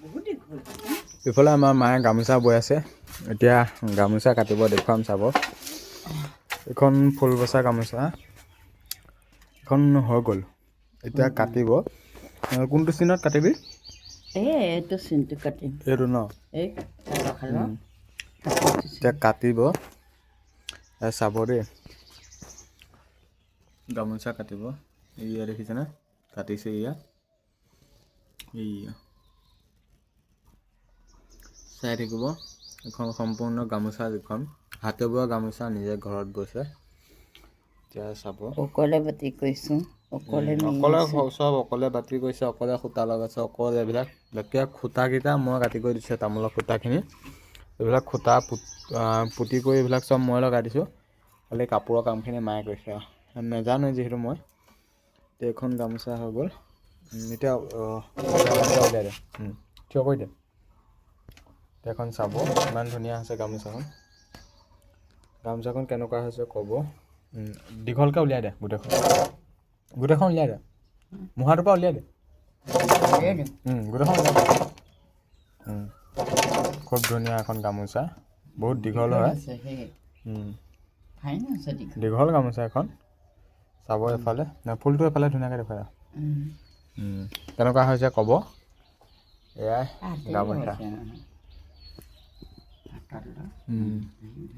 বহুত দীঘল। ইফালে আমাৰ মায়ে গামোচা বৈ আছে। এতিয়া গামোচা কাটিব দেখুৱাম, চাব। এইখন ফুল বচা গামোচা। এখন হৈ গ'ল, এতিয়া কাটিব। কোনটো চিনত কাটিবি? এই এইটো চিনটো কাটিম। এইটো ন? এই খালৰ। এতিয়া কাটিব, চাব দেই। গামোচা কাটিব। এয়া দেখিছেনে, কাটিছে এয়া। এইয়া চাই থাকিব। এখন সম্পূৰ্ণ গামোচা, যিখন হাতে বোৱা গামোচা, নিজে ঘৰত বৈছে। এতিয়া চাব। অকলে বাতি কৰিছোঁ, অকলে। অকলে চব, অকলে বাতি কৰিছে, অকলে সূতা লগাইছে, অকলে এইবিলাক। বাকী খুঁটাকেইটা মই কাটি কৰি দিছোঁ, তামোলৰ খুঁটাখিনি। এইবিলাক খুঁটা পুতি কৰি এইবিলাক চব মই লগাই দিছোঁ। খালি কাপোৰৰ কামখিনি মায়ে কৰিছে আৰু নেজানোৱে যিহেতু মই। এতিয়া এইখন গামোচা হৈ গ'ল। এতিয়া গামোচা উলিয়াই দে, থিয় কৰি দে। এতিয়া এখন চাব, ইমান ধুনীয়া হৈছে গামোচাখন। গামোচাখন কেনেকুৱা হৈছে ক'ব। দীঘলকৈ উলিয়াই দে গোটেইখন, গোটেইখন উলিয়াই দে। মুঢ়াটোৰ পৰা উলিয়াই দে। গোটেইখন উলিয়াই দে। খুব ধুনীয়া এখন গামোচা, বহুত দীঘল হয়। ফাইন আছে, দীঘল। দীঘল গামোচা এখন। চাব এফালে ফুলটো, এফালে ধুনীয়াকৈ দেখুৱাই। কেনেকুৱা হৈছে ক'ব। এয়াই গামোচা।